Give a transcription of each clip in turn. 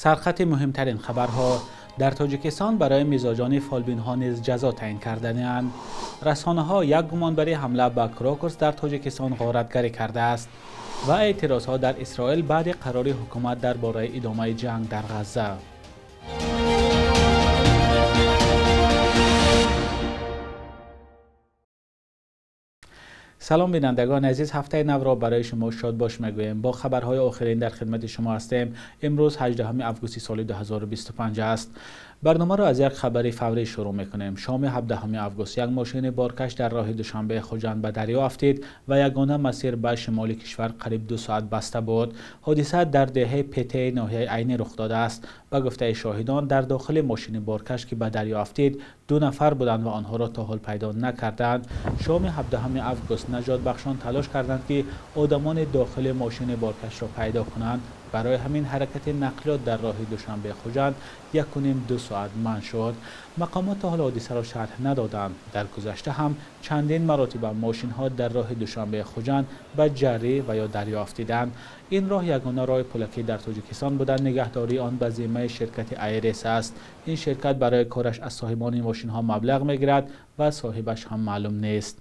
Сархати муҳимтарин хабарҳо. Дар Тоҷикистон барои мизоҷони фолбинҳо низ ҷазо таъин кардаанд. Расонаҳо як гумонбари ҳамла ба Крокус дар Тоҷикистон ғоратгарӣ кардааст ва эътирозҳо дар Исроил баъди қарори ҳукумат дар бораи идомаи ҷанг дар Ғазза. Салом бинандагони азиз, ҳафтаи навро барои шумо шодбош мегӯем. Бо хабарҳои охирин дар хидмати шумо ҳастем. Имрӯз 18 августи соли 2025 аст. Барномаро аз як хабари фаврӣ шурӯъ мекунем. Шоми 17 август як мошини боркаш дар роҳи Душанбе Хуҷанд ба дарё афтид ва ягона масир ба шимоли кишвар қариб 2 соат баста буд. Ҳодиса дар деҳаи Петеи ноҳияи Айнӣ рух додааст. Ба гуфтаи шоҳидон, дар дохили мошини боркаш, ки ба дарё афтид, 2 нафар буданд ва онҳоро то ҳол пайдо накарданд. Шоми 17 август наҷотбахшон талош карданд, ки одамони дохили мошини боркашро пайдо кунанд. Барои ҳамин ҳаракати нақлиёт дар роҳи Душанбе Хуҷанд 1.5-2 соат манъ шуд. Мақомот то ҳол ҳодисаро шарҳ надоданд. Дар гузашта ҳам чандин маротиба мошинҳо дар роҳи Душанбе Хуҷанд ба ҷарӣ ва ё дарё афтиданд. Ин роҳ ягона роҳи пулакӣ дар Тоҷикистон буда, нигаҳдории он ба зиммаи ширкати Айрес аст. Ин ширкат барои кораш аз соҳибони мошинҳо маблағ мегирад ва соҳибаш ҳам маълум нест.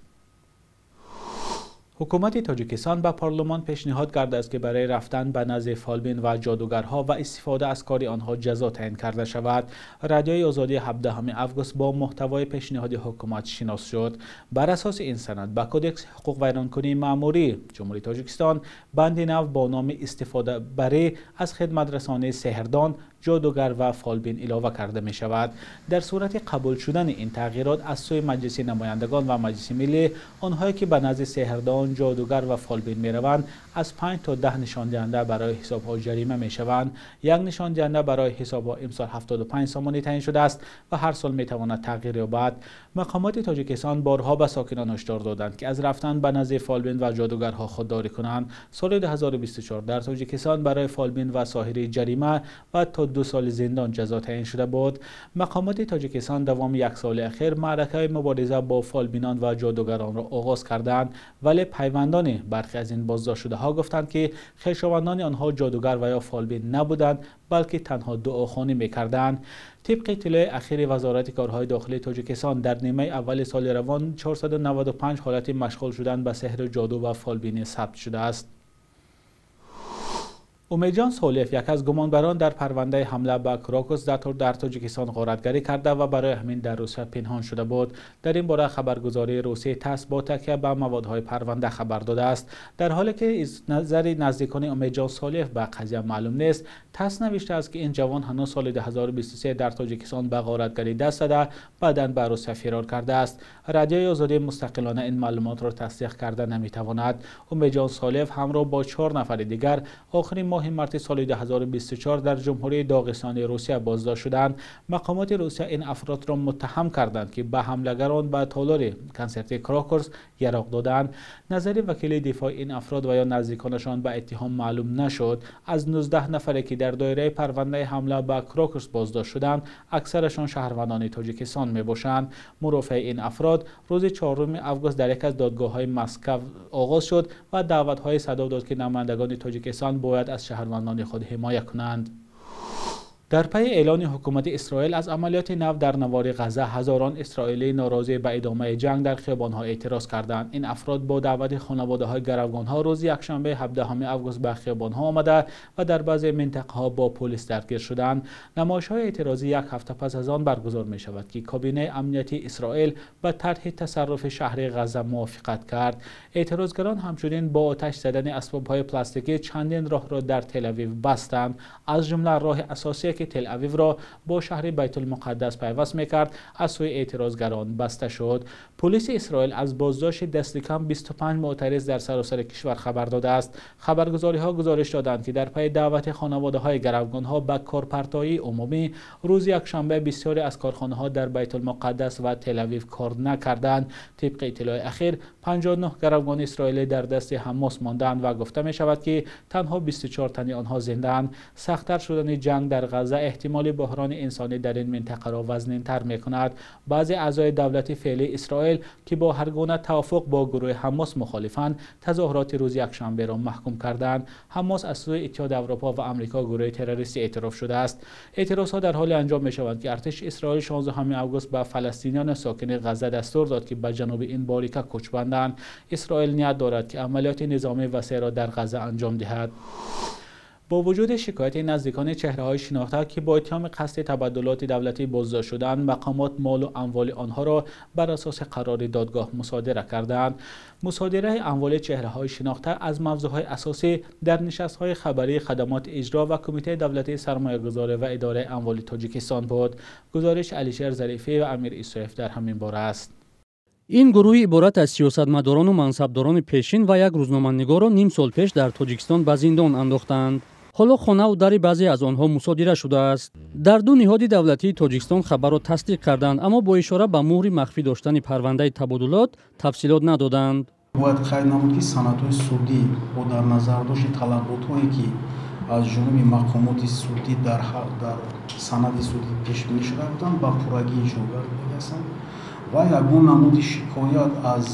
Ҳукумати Тоҷикистон ба парлумон пешниҳод кардааст, ки барои рафтан ба назди фолбин ва ҷодугарҳо ва истифода аз кори онҳо ҷазо таъин карда шавад. Радиои Озодӣ 17 август бо муҳтавои пешниҳоди ҳукумат шинос шуд. Бар асоси ин санад ба Кодекси ҳуқуқвайронкунии маъмурии Ҷумҳурии Тоҷикистон банди нав бо номи истифодабарӣ аз хидматрасонии сеҳрдон, ҷодугар ва фолбин илова карда мешавад. Дар сурати қабул шудани ин тағйирот аз сӯи Маҷлиси намояндагон ва Маҷлиси миллӣ, онҳое ки ба назди сеҳрдон, ҷодугар ва фолбин мераванд, аз 5 то 10 нишондиҳанда барои ҳисобҳо ҷарима мешаванд. Як нишондиҳанда барои ҳисобҳо имсол 75 сомонӣ таъин шудааст ва ҳар сол метавонад тағйир ёбад. Мақомоти Тоҷикистон борҳо ба сокинон ҳушдор доданд, ки аз рафтан ба назди фолбин ва ҷодугарҳо худдорӣ кунанд. Соли 2024 дар Тоҷикистон барои фолбин ва соҳири ҷарима ва то 2 соли зиндон ҷазо таъин шуда буд. Мақомоти Тоҷикистон давоми як соли охир маъракаи мубориза бо фолбинон ва ҷодугаронро оғоз карданд, вале пайвандони бархе аз ин боздоштшудаҳо гуфтанд, ки хешовандони онҳо ҷодугар ва ё фолбин набуданд, балки танҳо дуохонӣ мекарданд. Тибқи иттилои ахири Вазорати корҳои дохилии Тоҷикистон, дар нимаи аввали соли равон 495 ҳолати машғул шудан ба сеҳру ҷоду ва фолбинӣ сабт шудааст. Умедҷон Солиев, яке аз гумонбарон дар парвандаи ҳамла ба Крокус дар Тоҷикистон ғоратгарӣ карда ва барои ҳамин дар Русия пинҳон шуда буд. Дар ин бора хабаргузории русии ТАСС бо такя ба маводҳои парванда хабар додааст. Дар ҳоле ки назари наздикони Умедҷон Солиев ба қазия маълум нест, ТАСС навиштааст, ки ин ҷавон ҳанӯз соли 2023 дар Тоҷикистон ба ғоратгарӣ даст зада, баъдан ба Русия фирор кардааст. Радиои Озодӣ мустақилона ин маълумотро тасдиқ карда наметавонад. Умедҷон Солиев ҳамроҳ бо 4 нафари дигар охири моҳи марти соли 2024 дар Ҷумҳурии Доғистони Русия боздошт шуданд. Мақомоти Русия ин афродро муттаҳам карданд, ки ба ҳамлагарон ба толори консерти Крокус яроқ доданд. Назари вакили дифои ин афрод ва ё наздиконашон ба иттиҳом маълум нашуд. Аз 19 нафаре ки дар доираи парвандаи ҳамла ба Крокус боздошт шуданд, аксарашон шаҳрвандони Тоҷикистон мебошанд. Мурофиаи ин афрод рӯзи 4 август дар яке аз додгоҳҳои Москва оғоз шуд ва даъватҳои садо дод, ки намояндагони Тоҷикистон бояд аз шаҳрвандони худ ҳимоя кунанд. Дар пайи эълони ҳукумати Исроил аз амалиёти нав дар навори Ғазза, ҳазорон исроилии норозӣ ба идомаи ҷанг дар хиёбонҳо эътироз карданд. Ин афрод бо даъвати хонаводаҳои гаравгонҳо рӯзи якшанбе 17 август ба хиёбонҳо омада ва дар баъзе минтақаҳо бо полис даргир шуданд. Намоишҳои эътирозӣ як ҳафта пас аз он баргузор мешавад, ки кабинаи амниятии Исроил ба тарҳи тасарруфи шаҳри Ғазза мувофиқат кард. Эътирозгарон ҳамчунин бо оташ задани асбобҳои пластикӣ чандин роҳро дар Тел-Авив бастанд, аз ҷумла роҳи асосие ки Тел-Авивро бо шаҳри Байтулмуқаддас пайваст мекард, аз сӯи эътирозгарон баста шуд. Полиси Исроил аз боздошти дасти кам 25 муътариз дар саросари кишвар хабар додааст. Хабаргузориҳо гузориш доданд, ки дар пайи даъвати хонаводаҳои гаравгонҳо ба корпартоии умумӣ рӯзи якшанбе бисёре аз корхонаҳо дар Байтулмуқаддас ва Тел-Авив кор накарданд. Тибқи иттилои ахир 59 гаравгони исроилӣ дар дасти Ҳамос мондаанд ва гуфта мешавад, ки танҳо 24 тани онҳо зиндаанд. Сахттар шудани ҷанг дар Ғазза эҳтимоли буҳрони инсонӣ дар ин минтақаро вазнинтар мекунад. Баъзе аъзои давлати феълии Исроил, ки бо ҳар гуна тавофуқ бо гурӯҳи Ҳамос мухолифанд, тазоҳуроти рӯзи якшанберо маҳкум карданд. Ҳамос аз сӯи Иттиҳоди Аврупо ва Амрико гурӯҳи террористӣ эътироф шудааст. Эътирозҳо дар ҳоле анҷом мешаванд, ки артиши Исроил 16 август ба фаластиниёни сокини Ғазза дастур дод, ки ба ҷануби ин борика кӯч банданд. Исроил ният дорад, ки амалиёти низомии васеъро дар Ғазза анҷом диҳад. Бо вуҷуди шикояти наздикони чеҳраҳои шинохта, ки бо иттиҳоми қасди табаддулоти давлатӣ боздошт шуданд, мақомот молу амволи онҳоро бар асоси қарори додгоҳ мусодира кардаанд. Мусодираи амволи чеҳраҳои шинохта аз мавзӯъҳои асосӣ дар нишастҳои хабарии хадамоти иҷро ва Кумитаи давлатии сармоягузорӣ ва идораи амволи Тоҷикистон буд. Гузориши Алишер Зарифӣ ва Амир Исоев дар ҳамин бора аст. Ин гурӯҳи иборат аз сиёсатмадорону мансабдорони пешин ва як рӯзноманигорро ним сол пеш дар Тоҷикистон ба зиндон андохтанд. Ҳоло хонаву дари баъзе аз онҳо мусодира шудааст. Дар ду ниҳоди давлатии Тоҷикистон хабарро тасдиқ карданд, аммо бо ишора ба муҳри махфӣ доштани парвандаи табодулот тафсилот надоданд. Бояд қайд намуд, ки санадҳои судӣ бо дар назардошти талаботҳое, ки аз ҷониби мақомоти судӣ дар санади судӣ пешбинӣ шуда буданд, ба пуррагӣ иҷро гардида ҳастанд ва ягон намуди шикоят аз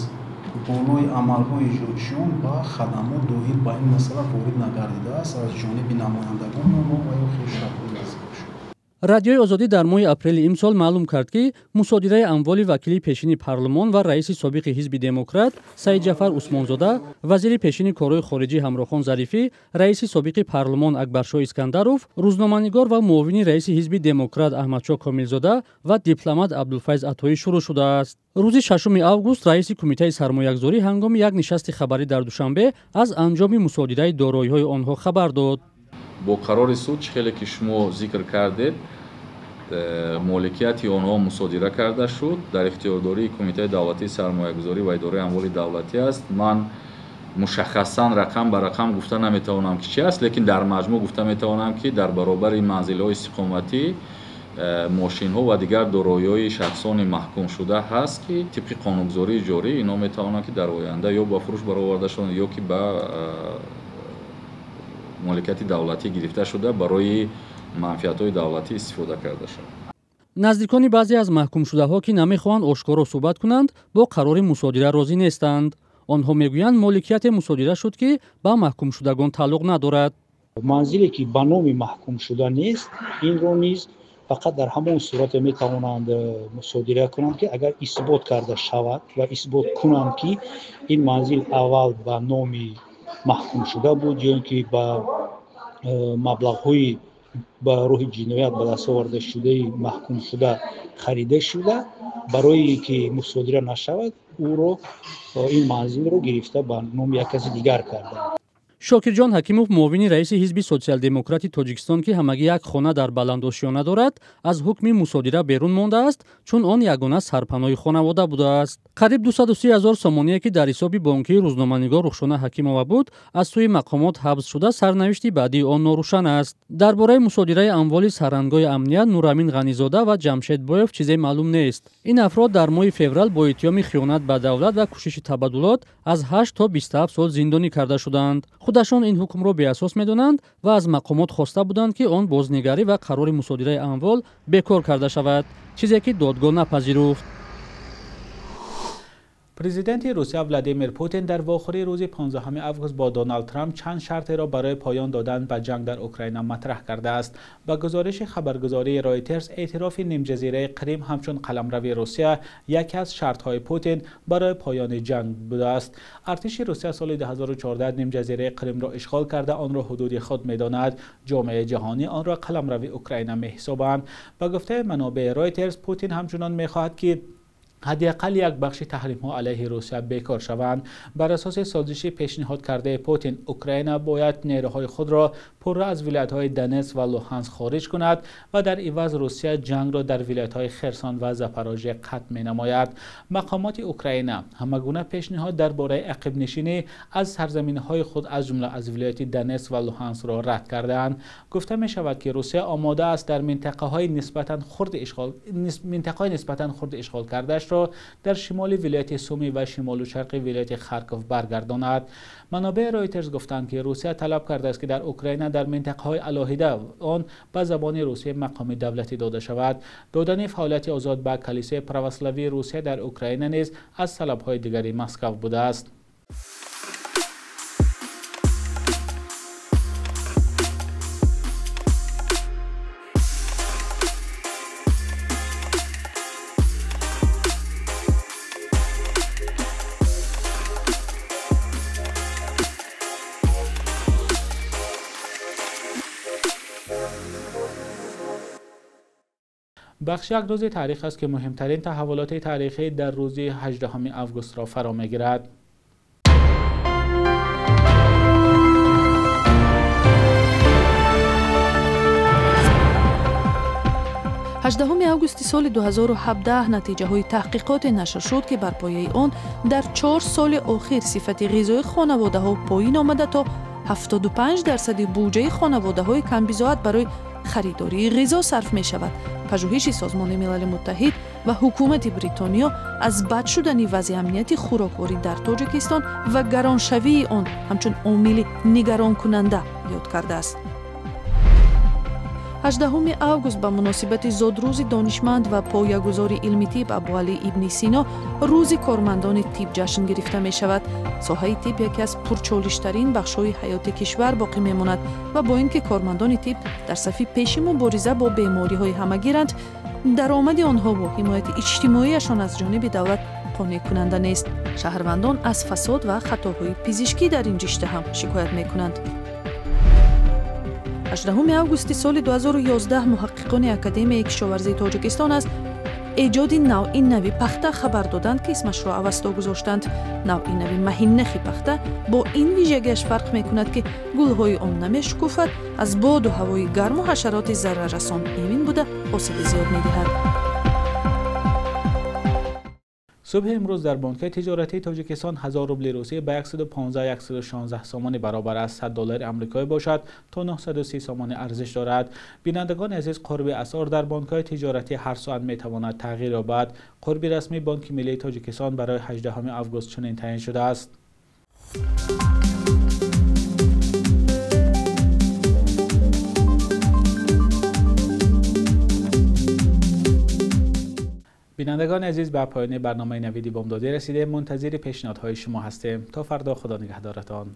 болои амалҳои иҷроишиён ба хадамот доир ба ин масъала ворид нагардидааст аз ҷониби намояндагони онҳо ва ё хешовандони наздикашон. Радиои Озодӣ дар моҳи апрели имсол маълум кард, ки мусодираи амволи вакили пешини парлумон ва раиси собиқи ҳизби демократ Саидҷафар Усмонзода, вазири пешини корҳои хориҷӣ Ҳамрохон Зарифӣ, раиси собиқи парлумон Акбаршоҳ Искандаров, рӯзноманигор ва муовини раиси ҳизби демократ Аҳмадшоҳ Комилзода ва дипломат Абдулфайз Атоӣ шурӯъ шудааст. Рӯзи 6 август раиси Кумитаи сармоягузорӣ ҳангоми як нишасти хабарӣ дар Душанбе аз анҷоми мусодираи дороиҳои онҳо хабар дод. Бо қарори суд, чӣ хеле ки шумо зикр кардед, моликияти онҳо мусодира карда шуд. Дар ихтиёрдории Кумитаи давлатии сармоягузорӣ ва идораи амволи давлатӣ аст. Ман мушаххасан рақам ба рақам гуфта наметавонам, ки чи аст, лекин дар маҷмӯъ гуфта метавонам, ки дар баробари манзилҳои истиқоматӣ мошинҳо ва дигар дороиҳои шахсони маҳкумшуда ҳаст, ки тибқи қонунгузории ҷорӣ инҳо метавонанд, ки дар оянда ё ба фурӯш бароварда шаванд, ё ки ба моликияти давлатӣ гирифта шуда барои манфиатҳои давлатӣ истифода карда шавад. Наздикони баъзе аз маҳкумшудаҳо, ки намехоҳанд ошкоро суҳбат кунанд, бо қарори мусодира розӣ нестанд. Онҳо мегӯянд, моликияте мусодира шуд, ки ба маҳкумшудагон тааллуқ надорад. Манзиле, ки ба номи маҳкумшуда нест, инро низ фақат дар ҳамон сурате метавонанд мусодира кунанд, ки агар исбот карда шавад ва исбот кунанд, ки ин манзил аввал ба номи маҳкумшуда буд ё ин ки ба маблағҳои ба роҳи ҷиноят ба даст оварда шудаи маҳкумшуда харида шуда, барои ин ки мусодира нашавад, ӯро ин манзилро гирифта ба номи як каси дигар карданд. Шокирҷон Ҳакимов, муовини раиси ҳизби Социал-демократи Тоҷикистон, ки ҳамагӣ як хона дар баландошёна дорад, аз ҳукми мусодира берун мондааст, чун он ягона сарпаноҳи хонавода будааст. Қариб 230 ҳазор сомоние, ки дар ҳисоби бонкии рӯзноманигор Рухшона Ҳакимова буд, аз сӯи мақомот ҳабс шуда, сарнавишти баъдии он норӯшан аст. Дар бораи мусодираи амволи сарангои амният Нурамин Ғанизода ва Ҷамшед Боев чизе маълум нест. Ин афрод дар моҳи феврал бо иттиҳоми хиёнат ба давлат ва кӯшиши табаддулот аз 8 то 27 сол зиндонӣ карда шуданд. Худашон ин ҳукмро беасос медонанд ва аз мақомот хоста буданд, ки он бознигарӣ ва қарори мусодираи амвол бекор карда шавад, чизе ки додгоҳ напазируфт. Президенти Русия Владимир Путин дар вохӯрии рӯзи 15 август бо Доналд Трамп чанд шартеро барои поён додан ба ҷанг дар Украина матраҳ кардааст. Ба гузориши хабаргузории Ройтерс, эътирофи нимҷазираи Қрим ҳамчун қаламрави Русия яке аз шартҳои Путин барои поёни ҷанг будааст. Артиши Русия соли 2014 нимҷазираи Қримро ишғол карда, онро ҳудуди худ медонад. Ҷомеаи ҷаҳонӣ онро қаламрави Украина меҳисобанд. Ба гуфтаи манобеи Ройтерс, Путин ҳамчунон мехоҳад, ки ҳадди ақал як бахши таҳримҳо алайҳи Русия бекор шаванд. Бар асоси созиши пешниҳод кардаи Путин, Украина бояд нерӯҳои худро пурра аз вилоятҳои Донетск ва Луҳанск хориҷ кунад ва дар иваз Русия ҷангро дар вилоятҳои Херсон ва Запорожье қатъ менамояд. Мақомоти Украина ҳамагуна пешниҳод дар бораи ақибнишинӣ аз сарзаминҳои худ, аз ҷумла аз вилояти Донетск ва Луҳанскро рад кардаанд. Гуфта мешавад, ки Русия омода аст дар минтақаҳои нисбатан хурди ишғол кардаашро дар шимоли вилояти Суми ва шимолу шарқи вилояти Харков баргардонад. Манобеи Ройтерс гуфтанд, ки Русия талаб кардааст, ки дар Украина дар минтақаҳои алоҳида он ба забони русӣ мақоми давлатӣ дода шавад. Додани фаъолияти озод ба калисои православии Русия дар Украина низ аз талабҳои дигари Москва будааст. Бахш як рӯзи таърих аст, ки муҳимтарин таҳаввулоти таърихӣ дар рӯзи 18 августро фаро мегирад. 18 августи соли 2017 натиҷаҳои таҳқиқоте нашр шуд, ки бар пояи он дар 4 соли охир сифати ғизои хонаводаҳо поин омада то 75% буҷаи хонаводаҳои камбизоат барои харидории ғизо сарф мешавад. Пажӯҳиши Созмони Милали Муттаҳид ва ҳукумати Бритониё аз бад шудани вазъи амнияти хӯрокворӣ дар Тоҷикистон ва гароншавии он ҳамчун омили нигаронкунанда ёд кардааст. 18 август ба муносибати зодрӯзи донишманд ва поягузори илми тиб Абуалӣ ибни Сино рӯзи кормандони тиб ҷашн гирифта мешавад. Соҳаи тиб яке аз пурчолиштарин бахшҳои ҳаёти кишвар боқӣ мемонад ва бо ин ки кормандони тиб дар сафи пеши мубориза бо бемориҳои ҳамагиранд, даромади онҳо бо ҳимояти иҷтимоияшон аз ҷониби давлат қонеъкунанда нест. Шаҳрвандон аз фасод ва хатоҳои пизишкӣ дар ин ҷишта ҳам шикоят мекунанд. 18 августи соли 2011 муҳаққиқони Академияи кишоварзии Тоҷикистон аз эҷоди навъи нави пахта хабар доданд, ки исмашро Авасто гузоштанд. Навъи нави маҳиннахи пахта бо ин вижагиаш фарқ мекунад, ки гулҳои он намешукуфад, аз боду ҳавои гарму ҳашароти зараррасон эмин буда ҳосили зиёд медиҳад. Субҳи имрӯз дар бонкҳои тиҷоратии Тоҷикистон 1000 рубли русӣ ба 115-116 сомонӣ баробар аст. 100 доллари амрикоӣ бошад то 930 сомонӣ арзиш дорад. Бинандагони азиз, қурби асъор дар бонкҳои тиҷоратӣ ҳар соат метавонад тағйир ёбад. Қурби расмии Бонки Миллии Тоҷикистон барои 18 август чунин таъин шудааст. Бинандагони азиз, ба поёни барномаи Навиди Бомдодӣ расидем. Мунтазири пешниҳодҳои шумо ҳастем. То фардо, Худо нигаҳдоратон.